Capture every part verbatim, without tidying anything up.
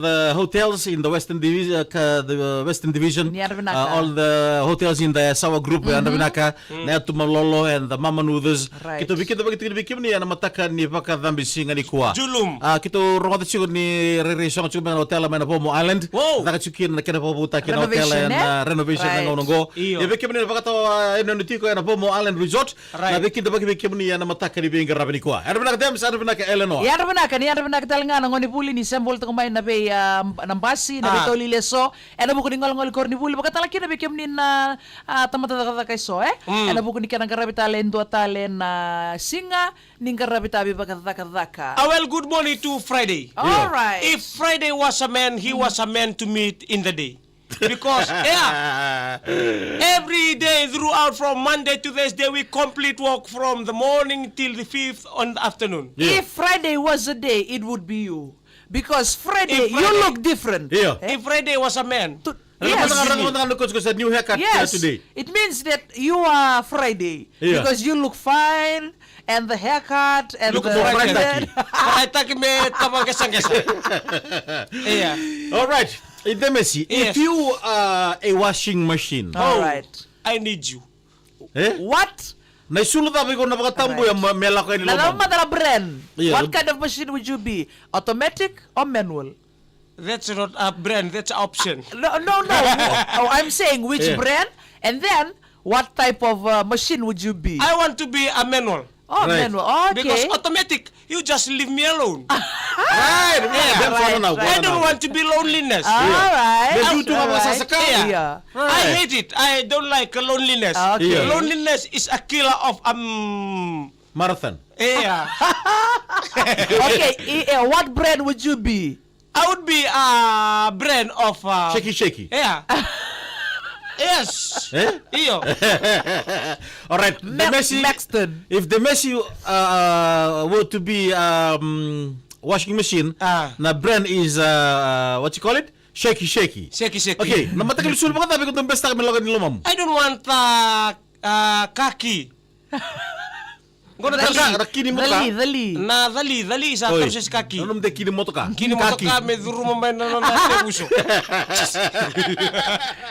the hotels in the Western Division, uh, ka-, the, uh, Western Division, Ni yadra vinaka. Uh, all the hotels in the Sawa Group, yadra vinaka, na Yatu Malolo and the Mama Nuthas. Right. Keitou veikidavaki tiko vei kemuni ena mataka ni vakacabe siga nikua. Julum. Uh, keitou rogoca tiko ni rairai sogo tiko mai na hotel mai na Vomo Island. Wow. Caka tiko kina na kena vakavoutaki na hotel Renovation, ena, eh? Renovation na Right. gauna oqo. Io. Ia vei kemuni na vakatawa, uh, yanuyanu tiko ena Vomo Island Resort. Right. Na veikidavaki vei kemuni ena mataka ni veiqaravi nikua. Yadra vinaka Dems, yadra vinaka Eleanor. Yadra vinaka, ni yadra vinaka tale ga na gone vuli ni se volitaka mai na vei, ah, na basi, na Ah. veitoli eso. Ena vuku ni golegole koronivuli, vakatale kina vei kemuni na, ah, tamata cakacaka eso, eh? Mm. Ena vuku ni kena qaravi tale e dua tale na siga ni qaravi tavi vakacakacaka. Ah, well, good morning to Friday. All right. If Friday was a man, he was a man to me in the day. Because, yeah, every day throughout from Monday to Thursday, we complete work from the morning till the fifth on the afternoon. Yeah. If Friday was a day, it would be you. Because Friday, If you Friday look different. Yeah. Eh? If Friday was a man. To, Yes. Yes. New haircut, uh, Yes. today. It means that you are Friday Yeah. because you look fine and the haircut and Look the more Friday. Friday. Friday me tava gesagesa. Yeah. All right. Demesi, if Yes. you are a washing machine, All Oh. right. I need you. Eh? What? Na isulu cava iko na vakatabuya Right. ma-, me lako yani Na lomam? Lomam matara brand. Yeah. What kind of machine would you be? Automatic or manual? That's not a brand, that's an option. No, no, no. Oh, I'm saying which Yeah. brand, and then what type of, uh, machine would you be? I want to be a manual. Oh, Right. manual. Oh, okay. Because automatic, you just leave me alone. Right, right, Yeah. Right, right. I don't want to be loneliness. All right. All right. Yeah. I hate it. I don't like loneliness. Okay. Yeah. Loneliness is a killer of, um, Marathon. Yeah. Okay, i-, eh, what brand would you be? I would be a brand of, uh, Shaky shaky. Yeah. Yes. Eh? Io. All right. Max-, Demesi, Maxton. If Demesi, uh, were to be, um, washing machine, Ah. na brand is, uh, what you call it? Shaky shaky. Shaky shaky. Okay, na mataqali isulu vakacava iko dau besetaka me lako yani lomam? I don't want, uh, uh, khaki. Qo na Cali, cali. Na kini motoka. Cali, cali. Na cali, cali sa Oi. Taru sesi khaki. Na nomu de kini motoka. Kini motoka Khaki. Me curuma mai na nona tevuso.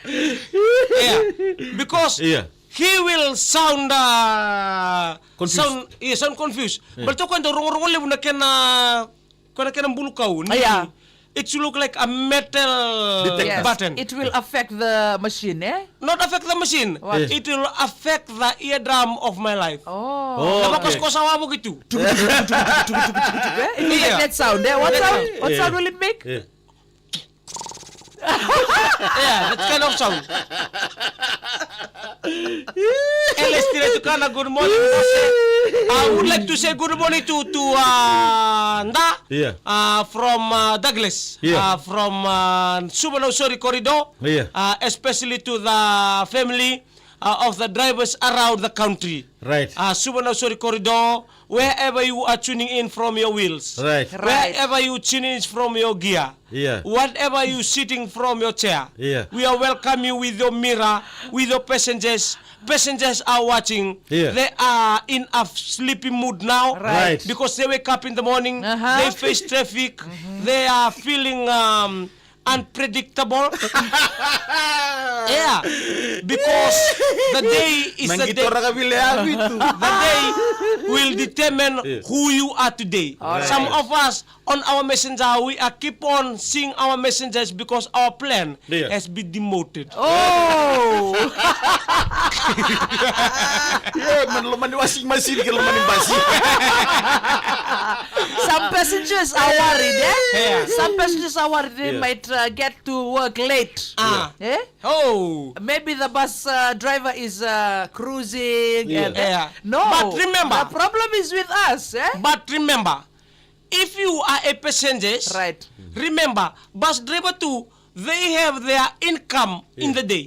Yeah. Because Yeah. he will sound, uh, Confused. Sound, yeah, sound confused. Yeah. Baleta o koya e dau rogorogo levu na kena Ko na kena bulukau ni Aya. It should look like a metal Detector. Yes, button. It will affect the machine, eh? Not affect the machine. What? Yeah. It will affect the eardrum of my life. Oh. Oh, Na okay. Vakaskosa wavoki tu. Eh? It will make Yeah. that sound, eh? What Yeah. sound? What Yeah. sound will it make? Yeah. Yeah, that kind of sound. Elestira Tukana, good morning. I would like to say good morning to, to, uh, Nda, Yeah. uh, from, uh, Douglas, Yeah. uh, from, uh, Suva Nausori corridor, Yeah. uh, especially to the family, uh, of the drivers around the country. Right. Uh, Suva Nausori corridor, wherever you are tuning in from your wheels. Right. Right. Wherever you tuning in from your gear. Yeah. Whatever you sitting from your chair. Yeah. We are welcome you with your mirror, with your passengers. Passengers are watching. Yeah. They are in a sleepy mood now. Right. Right. Because they wake up in the morning, Uh-huh. they face traffic, Mm-hmm. they are feeling, um, unpredictable. Yeah, because the day is the day. Nangi toraka vile ya vitu. The day will determine Yeah. who you are today. All right. Some of us on our messenger, we are keep on seeing our messengers because our plan Yeah. has been demoted. Oh! Yeah, man, loma ni washing machine ke loma ni basi. Some passengers are worried, eh? Yeah. Some passengers are worried they Yeah. might, uh, get to work late. Ah. Eh? Oh. Maybe the bus, uh, driver is, uh, cruising Yeah. and, eh? Yeah. No. But remember The problem is with us, eh? But remember, if you are a passengers, Right. remember, bus driver too, they have their income in Yeah. the day.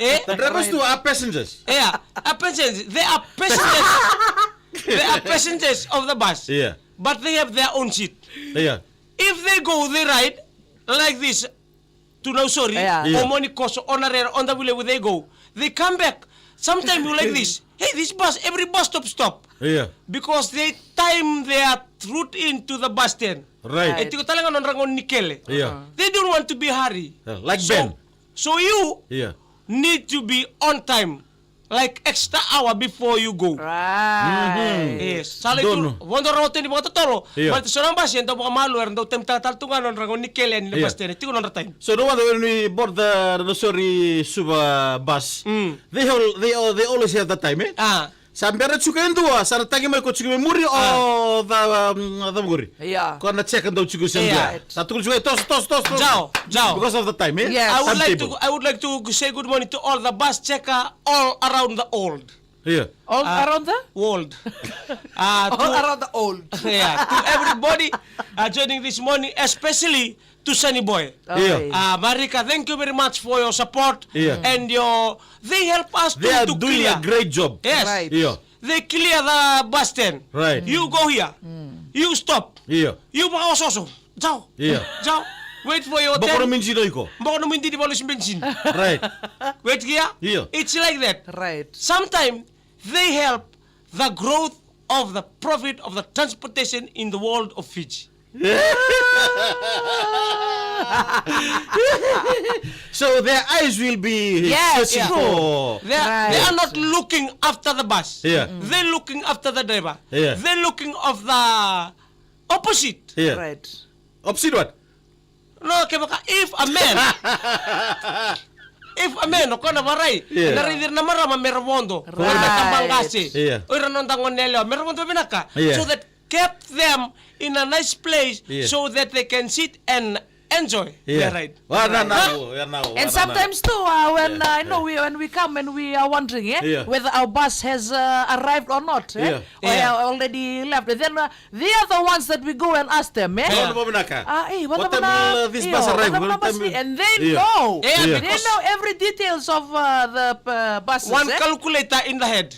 Eh? The drivers too are passengers. Yeah, are passengers. They are passengers. They are passengers of the bus. Yeah. But they have their own seat. Yeah. If they go, they ride like this to Nausori, Yeah. Yeah. or Monikoso, or Narera, on the way they go. They come back. Sometimes you like this. Hey, this bus, every bus stop, stop. Yeah. Because they time their route into the bus stand. Right. E tiko tale ga nodra gauna ni kele. Yeah. They don't want to be hurry. Yeah, like so, Ben. So you Yeah. need to be on time, like extra hour before you go. Right. Yes. Sa lai tu, vodo rawa tani vakatotolo. Yeah. Baleta so na basi e dau vakamalua, era dau time tale tu ga nodra gauna ni kele ni Yeah. bus stand. E tiko nodra time. So no wonder when we bought the, the sorry Suva bus. Mm. They all, they all, they always have the time, eh? Ah. Sa bera tiko e dua, sa na tagi mai ko tiko mai muri o ca, um, ca vaguri. Yeah. Ko na check dau tiko se Yeah. dua. Sa tukuni tiko e toso, toso, toso, toso. Jao, jao. Because of the time, eh? Yes. I would like Timekeeping. to, I would like to say good morning to all the bus checker all around the world. Yeah. All Uh, around the? world. Uh, All to, around the world. yeah, to everybody uh, joining this morning, especially to Sunny Boy. Yeah. Oi. Uh, Marika, thank you very much for your support Yeah. and your. They help us to, They are to doing clear. a great job. Yes. Right. Yeah. They clear the bus stand. Right. You go here. You stop. Yeah. You vakaososo. Jao. Yeah. Jao. Wait for your Boko na turn. minjino iko. Boko na minjini valusi benjini. Right. Wait here. Yeah. It's like that. Right. Sometimes they help the growth of the profit of the transportation in the world of Fiji. So their eyes will be Yes, searching true. for They are, they are Right. not looking after the bus. Yeah. They're looking after the driver. Yeah. They're looking of the opposite. Yeah. Right. Opposite what? No, kevaka if a man, if a man, o koya na varai, Yeah. na raici ira na marama mera vodo, Right. ira na tabagase, Yeah. o ira na noda gone yalewa, mera vodo vinaka, Yeah. so that kept them in a nice place Yeah. so that they can sit and enjoy Yeah. their ride. Wa na na Huh? wo, ya na wo, And wa na na. sometimes too, uh, when Yeah, uh, I know yeah. we when we come and we are wondering, eh, Yeah. whether our bus has uh, arrived or not, eh, Yeah. or Yeah. have already left, and then uh, they are the ones that we go and ask them, eh. Yeah. Wa na vinaka. Ah, eh, What time will uh, this bus arrive? What time will And they Yeah. know. Yeah, Yeah. They because know every details of uh, the uh, buses, One eh? calculator in the head.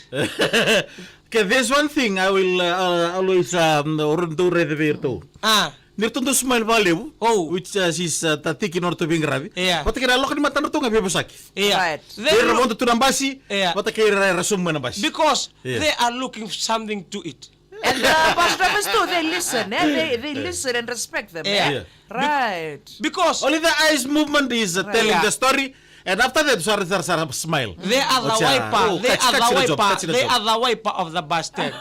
Okay, there's one thing I will uh, uh, always um, ro- dou raica vei iratou. Ah. Ni ratou dau smile vakalevu, Oh. which uh, is uh, tatiki na ratou veiqaravi. Yeah. Vata kei na loka ni mata na ratou ga veivosaki. Yeah. Right. They Vei ira look- vodo tu na basi, Yeah. vata kei ira era sobu mai na basi. Because Yeah. they are looking for something to eat. And the bus drivers too, they listen, eh? They, they listen and respect them, Yeah. eh? Yeah. Right. Because Only the eyes movement is uh, telling Yeah. the story. And after that, sara, sara, sara smile. They are the Ocha, wiper. oh, They catch, are catch the the job, wiper. catch the They job. are the wiper of the bus stand.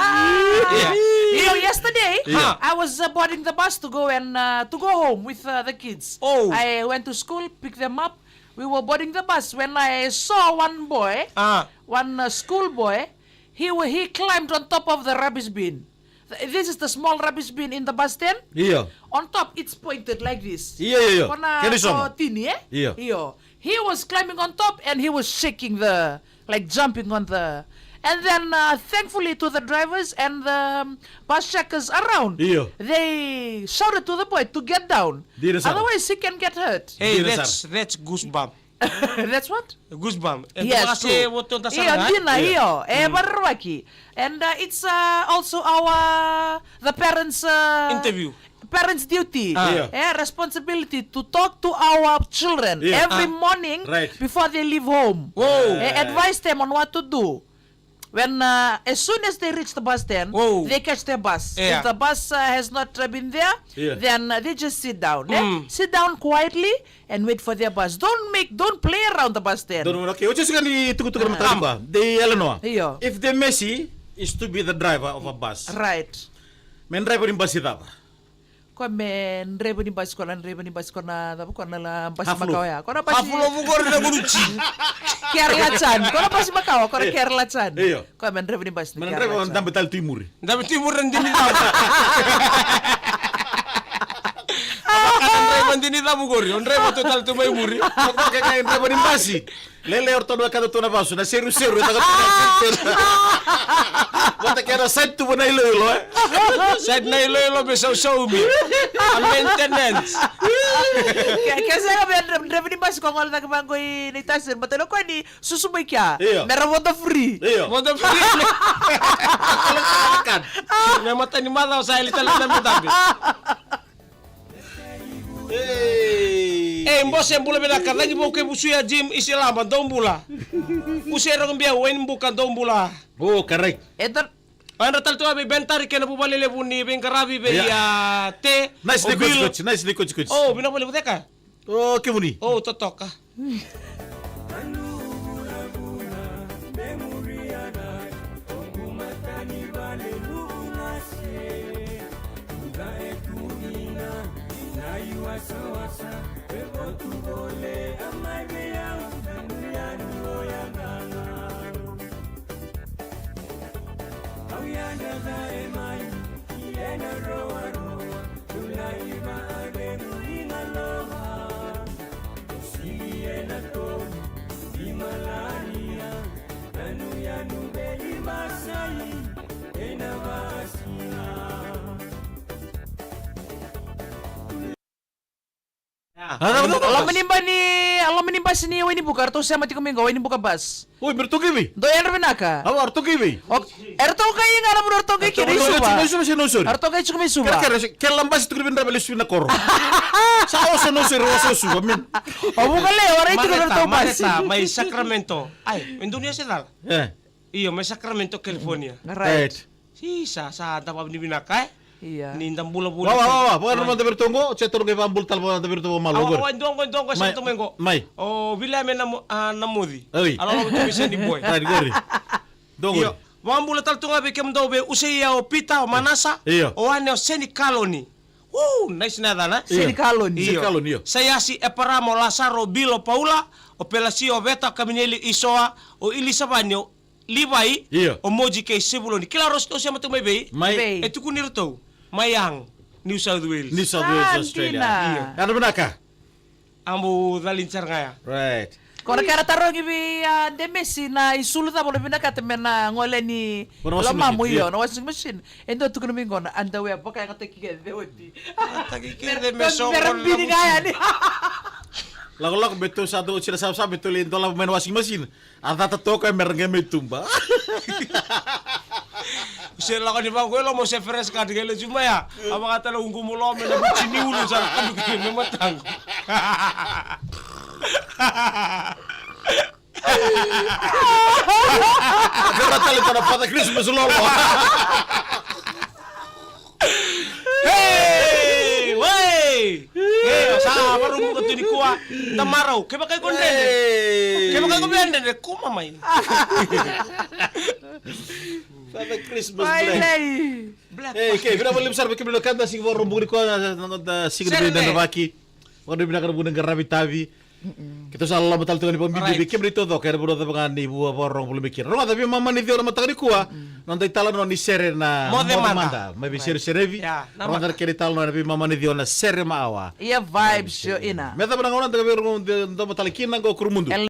Yeah. You know, yesterday, Yeah. I was uh, boarding the bus to go and uh, to go home with uh, the kids. Oh. I went to school, pick them up. We were boarding the bus when I saw one boy, Ah. one uh, school boy. He wa- he climbed on top of the rubbish bin. Th- This is the small rubbish bin in the bus stand. Io. On top, it's pointed like this. Io, io, io. Kena isogo. Ko tini, eh? Io. Io. He was climbing on top and he was shaking the, like, jumping on the. And then, uh, thankfully to the drivers and the um, bus checkers around, Io. they shouted to the boy to get down. Dina sara. Otherwise, he can get hurt. Hey, Dina that's sara. that's goosebump. That's what? Goosebump. Yes, true. Io, dina, io. E vakarerevaki. And uh, it's uh, also our the parents uh, Interview. parents duty. Ah. Io. Eh, responsibility to talk to our children Io. every Ah. morning Right. before they leave home. Whoa. Eh, advise them on what to do. When uh, as soon as they reach the bus stand, Whoa. they catch their bus. Yeah. If the bus uh, has not uh, been there, Yeah. then uh, they just sit down. Eh? Mm. Sit down quietly and wait for their bus. Don't make, don't play around the bus stand. Don't, okay, ocha sika ni tukutuku na mataka. Dei Eleanor. Io. If the Messi is to be the driver of a bus, Right. me driver ni basi cava? Ko me driver ni basi, ko na driver ni basi, ko na cava, ko na la basi Half makawa loaf. ya. Ko na basi Hafu lofu qori na guruji. Kerala Chan. Ko na basi makawa, ko na Kerala Chan. Io. Ko me driver ni basi ni Me Kerala driver Chan. Dabe tale tu i muri. Dabe tu i muri na dini dabu. Ava ka na driver dini dabu qori. O driver tu tale tu mai muri. Ko ke kai driver ni basi. Lele o ratou na wekada tu na vasu, na seruseru, e caka tu na seruseru. Vata kei na side tu vua na iloilo, eh? Side na iloilo me sausaumi. A maintenance. Ke, ke sega me dre-, dreveni basi ko gole cake vaqo i na itasiri, matana ko ni susu mai kea. Io. Me ra vodo free. Io. Vodo free. Me mata ni macawa sa yali tale na me dabe. Hey. E, bose, bula vinaka, cagi vou kei Vusuya Jim Isilaba, dou bula. Use Rogo Biau, Wainibuka, dou bula. O, correct. E ta- O yadra tale tu ga vei Ben Tari kei na vuvale levu ni veiqaravi vei, ia, a, Te. Nice o ni Bill. Kotsikotsi, nice ni kotsikotsi. O, vinaka vakalevu Ceka. O, kemuni. O, totoka. A, a, a, a, loma ni ba ni, a loma ni basi ni Wainibuka, eratou sema tiko mai qo, Wainibuka bus. Oi, me ratou qai vei? Dou yadra vinaka. A, eratou qai vei? O, eratou qai ga na vanua eratou qai kina, i Suva. Suva, Suva, Suva. Eratou qai tiko mai Suva. Kera, kera, kera la basi tukuni vei dra vale Suva na koro. Sa oso na oso, era oso Suva, min. O vuka leo, era i tukuni eratou basi. Mareta, Mareta, mai Sacramento. Ai, Indonesia se cala? E. Io, mai Sacramento, California. Right. Right. Si, sa, sa da vavinavinaka, e? Ia. Ni da bula voli. Wa, wa, wa, wa, vaka na mada vei ratou qo, se toro qai vabula tale vaka na vei ratou vamalo. Awa, qori. Awa, dua qo, dua qo, mai, sa ratou mai qo. Mai. O Viliame na mo-, a, na moci. Oi. A lolo tu vei Seni boy. Right, qori. Dua qori. Io. Vabula tale tu ga vei kemudou vei Useia, o Peter, o Manasa. Io. O Ane, o Seni Kaloni. U, nice na yacana. Io. Seni Kaloni. Io. Seni Kaloni, io. Saiasi, Eparama, o Lasaro, o Bilo, o Paula, o Pelasio, o Veta, o Kamineli, Isoa, o Ilisavani, o Livai, io, o Moji kei Sevuloni. Kila Rosi, tou sema tu mai vei? Mai. Vei. E tukuni iratou mai Young, New South Wales. New South Wales, Australia. Sa dina. Io. Yadra vinaka. A bau calini sara ga ya. Right. Ko na kena tarogi vei, a, Demesi na isulu cava o na vinakata me na gole ni lomamu, io, na washing machine. E dua tukuna mai qo na underwear vakayagataki kece oti. Yagataki kece me sogo na bini ga yani. Lakolako me tou sa dau oti na savasava me tou lai dolava mai na washing machine. A cata toka me ra qai mai tuba. Se lako ni vaqo e loma se fresh card qai lesu mai ya. A vakatala uqu mo loma na vuci ni ulu sa kaduki me mataqu. Kena tale tana Father Christmas lolo. Hey, wai. Hey, sa varubuka tu nikua. Tamarau, kevaka iko dredre. Hey. Kevaka iko via dredre, kuma mai. Father Christmas, Black. Black. Hey, okay, vinaka vakalevu sara vei kemuni na ka da sigi vakarobuka nikua, na, na, na, na, sigi na veidredrevaki. Vakadua vinaka na vuna qaravi tavi. Keitou sa loloma tale tu ga ni vakabibi vei kemuni taucoko ena vanua cava ga ni vua vakarorogo voli mai kina. Rogoca, veimama ni ciwa na mataka nikua. Noda italanoa ni sere na Moce Mada. Moce Mada. Mai veisereserevi. Ia, na rogoca na kena italanoa ena veimama ni ciwa na Sere Maawa. Ia vibes, io, ina. Me cava na gauna da qai veirogo domo tale kina qo Kurumudu.